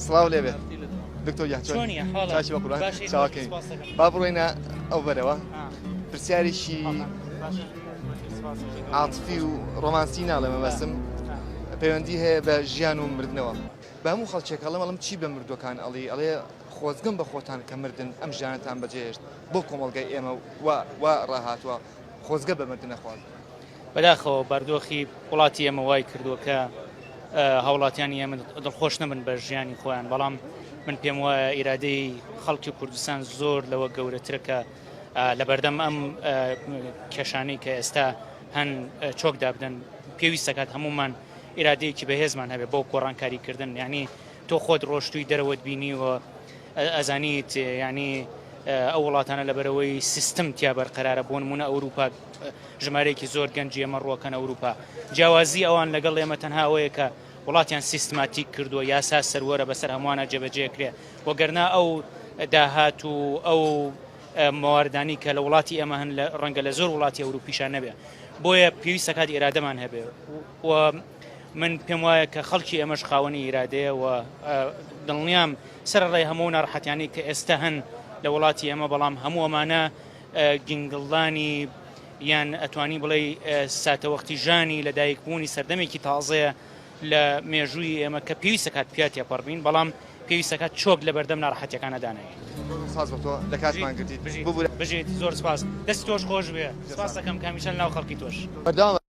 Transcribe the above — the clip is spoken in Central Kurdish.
سڵاو لێبێ دکتۆر گیان چۆنی حاڵە چاکی بە قوربان چاوەکەین با بڕۆینە ئەو بەرەوە پرسیارێکی عاتفی و ڕۆمانسی ناڵێ مەبەستم پەیوەندی هەیە بە ژیان و مردنەوە بە هەموو خەڵکێک ئەڵێم ئەڵم چی بە مردوەکان ئەڵی ئەڵێ خۆزگەم بە خۆتان کە مردن ئەم ژیانتان بەجێهێشت بۆ کۆمەڵگای ئێمە وا ڕاهاتووە خۆزگە بە مردن نەخوازن. بەداخەوە باردۆخی وڵاتی ئێمە وای کردووە کە هاوڵاتیانی ئێمە دڵخۆش نەبن بە ژیانی خۆیان بەڵام من پێم وایە ئیرادەی خەڵکی کوردستان زۆر لەوە گەورەترە کە لە بەردەم ئەم کێشانەی کە ئێستا هەن چۆک دابدەن پێویست دەکات هەمومان ئیرادەیەکی بەهێزمان هەبێت بۆ گۆڕانکاریکردن یعنی تۆ خۆت ڕۆشتوی دەرەوەت بینیوە ئەزانیت یعنی ئەو وڵاتانە لەبەرەوەی سیستم تیا بەرقەرارە بۆ نمونە ئەوروپا ژمارەیەکی زۆر گەنجی ئێمە ڕوەکەن ئەوروپا جیاوازی ئەوان لەگەڵ ئێمە تەنها ئەوەیە کە وڵاتیان سیستماتیک کردووە یاسا سەروەرە بەسەر هەمووانە جێبەجێکرێ وەگەرنا ئەو داهات و ئەو مواردانی کە لە وڵاتی ئێمە هەن لە ڕەنگە لە زۆر وڵاتی ئەوروپیشان نەبێ بۆیە پێویستە کات ئێرادەمان هەبێ و من پێم وایە کە خەڵکی ئێمەش خاوەنی ئیرادەیە و دڵنیام سەرەڕای هەموو ناڕەحەتیانەی کە ئێستا هەن لە وڵاتی ئێمە بەڵام هەموو ئەمانە گینگڵدانی یان ئەتوانی بڵێ ساتەوەختی ژانی لەدایکبوونی سەردەمێکی تازەیە لە مێژووی ئێمە کە پێویستە کات پیا تێپەڕ بین بەڵام پێویستە کات چۆک لە بەردەم ناڕەحەتیەکانە دانێین. سپاس بۆ تۆ لە کاتمان گرتیت. بژیت زۆر سپاس دەستی تۆش خۆش بێ سپاس دەکەم کە هەمیشە لەناو خەڵکی تۆش. بەردەوام.